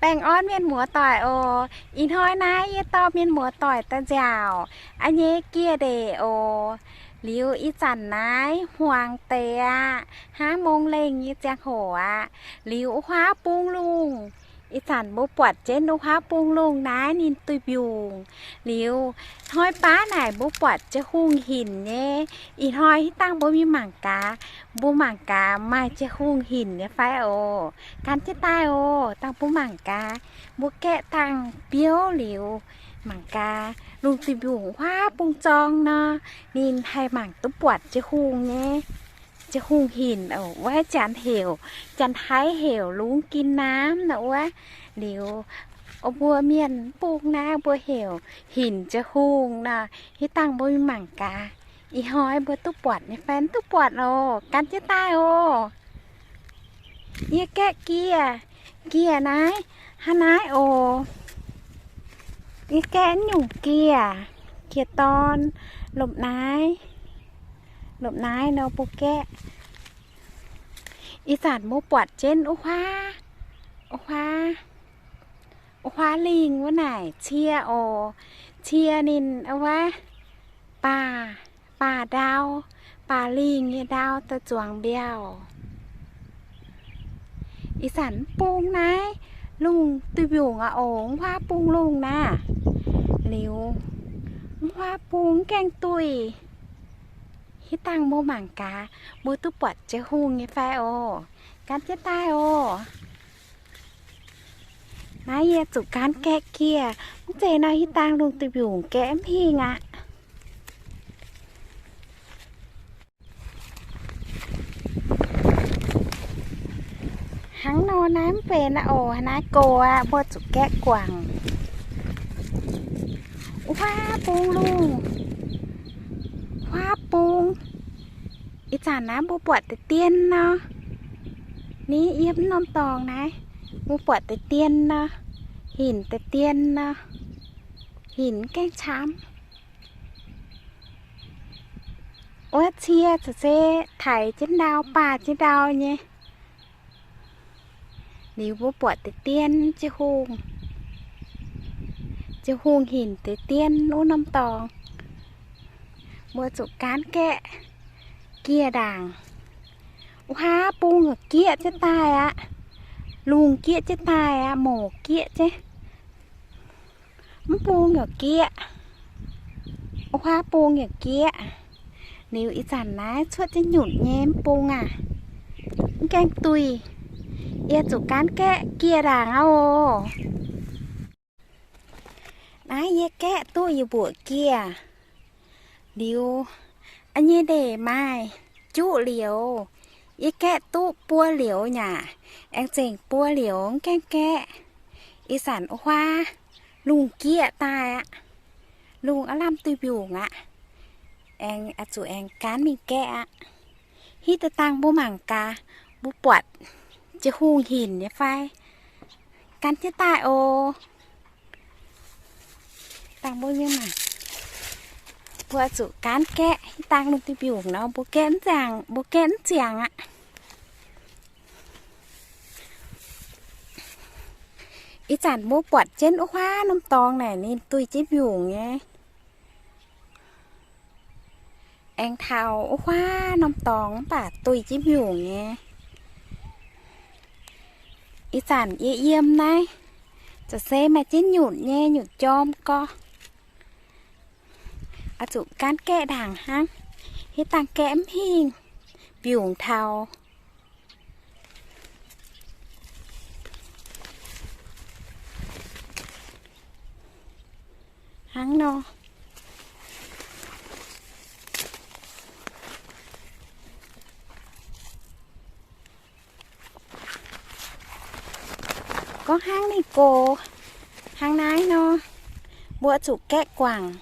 Baengh orn mienh muoz-doic oc. Ih hnoi naaiv yie dorh mienh muoz-doic daaih nziaauc a'nyei giex ndeic oc. Liuz ih zanc naaiv hmuangx deix aqv, hnangv mong lengh nyei ziangh hoc aqv. Liuz wuov huaav bung lungh, ih zanc mbuo buatc jienv wuov huaav bung lungh naaiv ninh duih mbiungc. Liuz hnoi baav naaic mbuo buatc jiex hungh hinc nyei. Ih hnoi hitv dangh mbuo mingh mangc gaax, mbuo mangc gaax maaih jiex hungh hinc nyei fai oc. Gan jienv daaih oc, dangh mbuo mangc gaax. Mbuo gaeqv dangh biouv liuz, mangc gaax lungh duih mbiungc wuov huaav bung zorng nor, ninh haih mangc duqv buatc jiex hungh nyei. Jiex hungh hinc oc. Wuov janx heuc, janx-taiv heuc lungz gin naamv nor wuov. Liuz mbuo mienh bung naaiv mbuo heuc hinc jiex hungh nor. Hitv dangh mbuo mingh mangc gaax, ih hnoi mbuo duqv buatc nyei fai mv duqv buatc oc. Gan jienv daaih oc. Yie gaeqv giex, giex naaiv, hnangv naaiv oc. Yie gaeqv nyungc giex, giex dorn, lomh naaiv, lomh naaiv nor mbuo gaeqv. Ih zanc mbuo buatc jienv wuov huaav, wuov huaav, wuov huaav lingh wuov naaic cie oc. Cie ninh wuov baac, baac ndau, baac lingh nyei ndau daaih zuangx mbiauh. Ih zanc mv bung naaiv lungh duih mbiungc aqv oc. Mv huaav bung lungh naaiv. Liuz mv huaav bung mv gaengh duih. Hitv dangh mbuo mangc gaax, mbuo duqv buatc jiex hungh nyei fai oc. Gan jienv daaih oc. Naaiv yie zuqc gaanv gaeqv giex. Mv zeiz nor hitv dangh lungh duih mbiungc gaeqv mv hingh aqv. Hnangv nor naaiv mv benx aqv oc. Naaiv gox aqv, mbuo zuqc gaeqv guangc. Wuov bung lungh, wuov bung. Ih zanc naaiv mbuo buatc deix dien nor, ni yiem norm dorngx naaiv, mbuo buatc deix dien nor, hinc deix dien nor, hinc gaengh camv. Wuov cie za'gengh se taaix jienv ndau, baac jienv ndau nyei. Liuz mbuo buatc deix dien jiex hungh, jiex hungh hinc deix dien wuov norm dorngx. Mbuo zuqc gaanv gaeqv giex ndaangc. Wuov bung yaac gieqv jienv daaih aqv. Lungh gieqv jienv daaih aqv, moc gieqv jienv. Mv bung yaac gieqv. Wuov bung yaac gieqv. Liuz ih zanc naaiv cuotv jienv nyutc nyei mv bung aac, mv gaengh duih. Yie zuqc gaanv gaeqv giex ndaangc aqv oc. Naaiv yie gaeqv duqv yie mbuoqc giex. Liuz, a'nyei ndeic maaih juqv liouz. Yie gaeqv duqv buo liouz nyaac, aengx zengc buo liouz mv gaengh gaeqv. Ih zanc wuov huaav lungh gieqv daaih aqv. Lungh aav lamh duih mbiungc aqv. Aengx oix zuqc aengx gaanv mingh gaeqv aqv. Hitv deix dangh mbuo mangc gaax, mbuo buatc jiex hungh hinc nyei fai. Gaanv jienv daaih oc. Dangh mbuo mingh mangc. Mbuo zuqc gaanv gaeqv, hitv dangh lungh duih mbiungc nor, mbuo gaeqv mv ziangx, mbuo gaeqv mv ziangx aqv. Ih zanc mbuo buatc jienv wuov huaav norm dorngx naaic ninh duih jienv mbiungc nyei. Aengx taux wuov huaav norm dorngx mv baac duih jienv mbiungc nyei. Ih zanc yie yiem naaiv, za'gengh se maaih jienv nyutc nyei, nyutc jorm gorx. Oix zuqc gaanv gaeqv ndaangc hnangv, hitv dangh gaeqv mv hingh, mbiungc taux. Hnangv nor. Gorngv hnangv ninh gox hnangv naaiv nor, mbuo zuqc gaeqv guangc.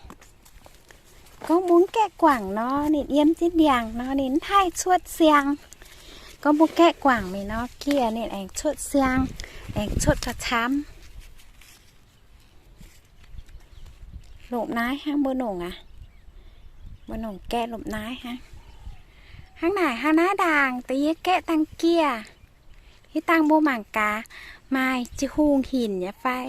Gorngv mbuo mv gaeqv guangc nor, ninh yiem jienv ndiangx nor, ninh mv haih cuotv siang. Gorngv mbuo gaeqv guangc mingh nor, giex ninh aengx cuotv siang, aengx cuotv ga'camv. Longc naaiv hnangv, mbuo nongc aqv. Mbuo nongc gaeqv longc naaiv hnangv. Hnangv naaic, hnangv naaiv ndaangc deix yie gaeqv dangh giex. Hitv dangh mbuo mangc gaax, Maaih jiu-hungh hinc nyei fai?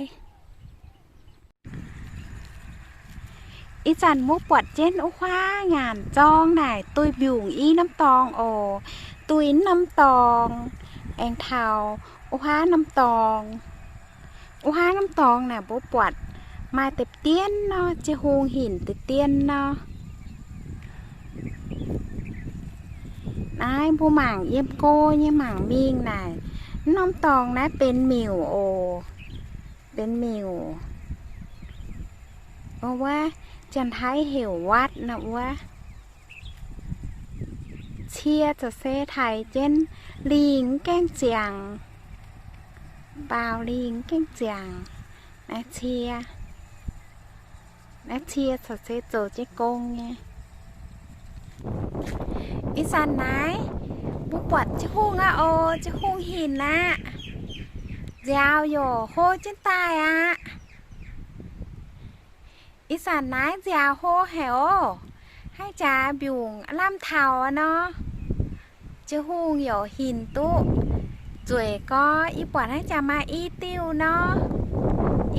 Ih zanc mbuo buatc jienv wuov huaav nyanc zorng naaic duih mbiungc i norm dorngx oc. Duih norm dorngx aengx taux wuov huaav norm dorngx. Wuov huaav norm dorngx naaic mbuo buatc maaih deix dien nor, jiu-hungh hinc deix dien nor. Naaiv mbuo mangc yiem go nyei mangc mingh naaic, norm dorngx naaiv benx miuc oc. Benx miuc. Wuov, Janx-Taiv heuc วัด nor wuov. Cie corc se taaih jienv lingh gaengh ziangx, baaux lingh gaengh ziangx. Naaiv cie, naaiv cie corc se zoux jienv gong nyei. Ih zanc naaiv mbuo buatc jiu-hungh aqv oc. Jiu-hungh hinc aqv. Nziaaux yaac hlo jienv daaih aqv. Ih zanc naaiv nziaaux hlo haic oc. Hnangv jaax mbiungc lamh taux nor, jiu-hungh yaac hinc duqv nzueic gorx. Yie buatc hnangv jaax maaih i diuh nor,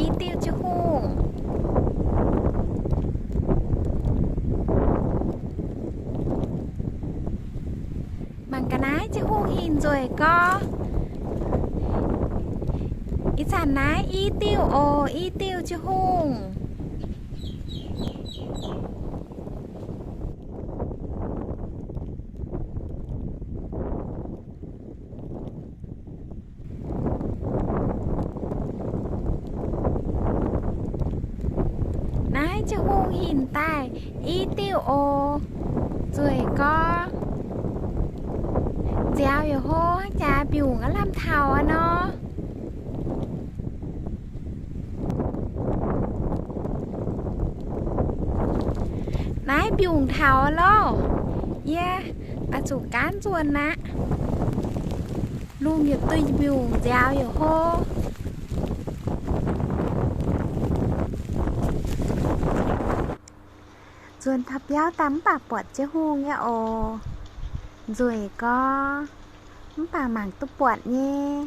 i diuh jiu-hungh. Mangc ga'naaiv jiu-hungh hinc nzueic gorx. Ih zanc naaiv i diuh oc, i diuh jiu-hungh. Naaiv jiu-hungh hinc daaih i diuh oc. Nzueic gorx. Nziaaux yaac hlo, jaax mbiungc aav lamh taux aqv nor. Naaiv mbiungc taux loh. Yie oix zuqc gaanv nzuonx aqv. Lungh yaac duih mbiungc, nziaaux yaac hlo. Nzuonx taux biauv daaih mv baac buatc jiu-hungh nyei oc. Nzueic gorx, mv baac mangc duqv buatc nyei.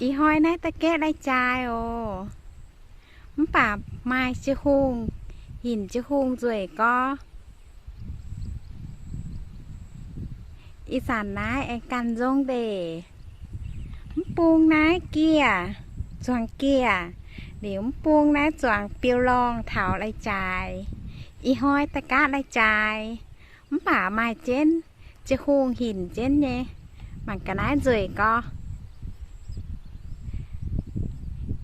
Ih hnoi naaiv da'gaeqv lai-jaaix oc. Mv baac maaih jiu-hungh, hinc jiu-hungh nzueic gorx. Ih zanc naaiv aengx ganh nzong ndeic. Mv bung naaiv gieh, zuangx gieh, liuz mv bung naaiv zuangx biou lorngh taux lai-jaaix. Ih hnoi da'gaatv lai-jaaix, mv baac maaih jienv jiu-hungh hinc jienv nyei. Mangc ga'naaiv nzueic gorx.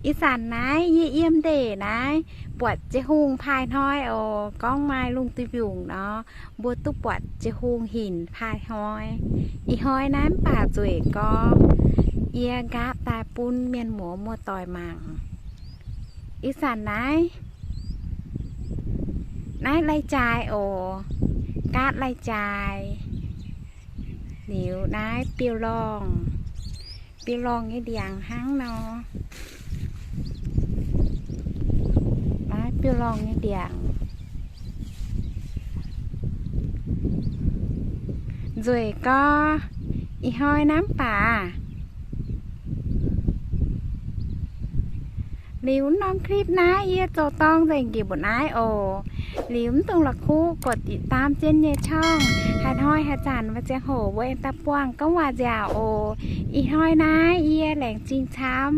Ih zanc naaiv yie yiem ndeic naaiv buatc jiu-hungh paaix hnoi oc. Gorngv maaih lungh duih mbiungc nor, mbuo duqv buatc jiu-hungh hinc paaix hnoi. Ih hnoi naaiv mv baac nzueic gorx. Yie nqaatv daaih bun mienh muoz muoz-doic mangc. Ih zanc naaiv, naaiv lai-jaaix oc. Gaatv lai-jaaix. Liuz naaiv biou lorngh, biou lorngh nyei ndiangx hnangv nor. Naaiv biou lorngh nyei ndiangx. Nzueic gorx. Ih hnoi naaiv mv baac. Liuz norm clip naaiv yie zoux dorng nzengc njiec mbuo naaiv oc. Liuz mv dungx la'kuqv กดติดตาม jienv nyei ช่อง. Haaix hnoi haaix zanc maaih ziangh hoc mbuo aengx daaih buangh gorngv waac-nziaauc oc. Ih hnoi naaiv yie laengz zingh camv.